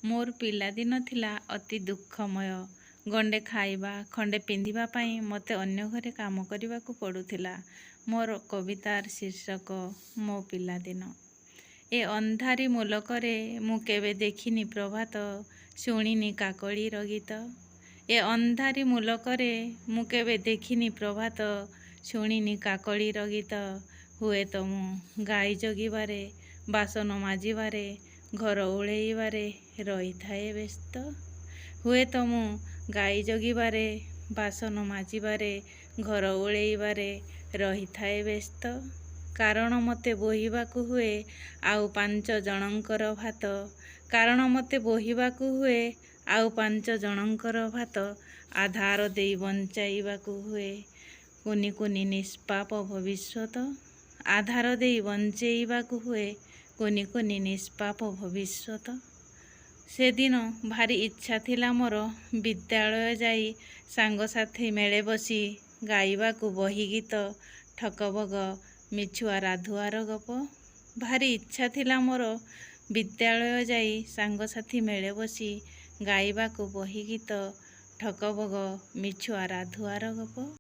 ମୋର ପିଲାଦିନ ଥିଲା ଅତି ଦୁଃଖମୟ। ଗଣ୍ଡେ ଖାଇବା, ଖଣ୍ଡେ ପିନ୍ଧିବା ପାଇଁ ମୋତେ ଅନ୍ୟ ଘରେ କାମ କରିବାକୁ ପଡ଼ୁଥିଲା। ମୋର କବିତାର ଶୀର୍ଷକ ମୋ ପିଲାଦିନ। ଏ ଅନ୍ଧାରି ମୁଲକରେ ମୁଁ କେବେ ଦେଖିନି ପ୍ରଭାତ, ଶୁଣିନି କାକଳିର ଗୀତ। ଏ ଅନ୍ଧାରି ମୁଲକରେ ମୁଁ କେବେ ଦେଖିନି ପ୍ରଭାତ, ଶୁଣିନି କାକଳିର ଗୀତ। ହୁଏତ ମୁଁ ଗାଈ ଜଗିବାରେ, ବାସନ ମାଜିବାରେ, ଘର ଓଳେଇବାରେ ରହିଥାଏ ବ୍ୟସ୍ତ। ହୁଏତ ମୁଁ ଗାଈ ଜଗିବାରେ, ବାସନ ମାଜିବାରେ, ଘର ଓଳେଇବାରେ ରହିଥାଏ ବ୍ୟସ୍ତ। କାରଣ ମୋତେ ବୋହିବାକୁ ହୁଏ ଆଉ ପାଞ୍ଚ ଜଣଙ୍କର ଭାତ। କାରଣ ମୋତେ ବୋହିବାକୁ ହୁଏ ଆଉ ପାଞ୍ଚ ଜଣଙ୍କର ଭାତ। ଆଧାର ଦେଇ ବଞ୍ଚାଇବାକୁ ହୁଏ କୁନି କୁନି ନିଷ୍ପାପ ଭବିଷ୍ୟତ। ଆଧାର ଦେଇ ବଞ୍ଚେଇବାକୁ ହୁଏ କୁନି କୁନି ନିଷ୍ପାପ ଭବିଷ୍ୟତ। ସେଦିନ ଭାରି ଇଚ୍ଛା ଥିଲା ମୋର ବିଦ୍ୟାଳୟ ଯାଇ ସାଙ୍ଗସାଥି ମେଳେ ବସି ଗାଇବାକୁ ବହି ଗୀତ, ଠକ ବଗ ମିଛୁଆ ରାଧୁଆର ଗପ। ଭାରି ଇଚ୍ଛା ଥିଲା ମୋର ବିଦ୍ୟାଳୟ ଯାଇ ସାଙ୍ଗସାଥି ମେଳେ ବସି ଗାଇବାକୁ ବହି ଗୀତ, ଠକ ବଗ ମିଛୁଆ ରାଧୁଆର ଗପ।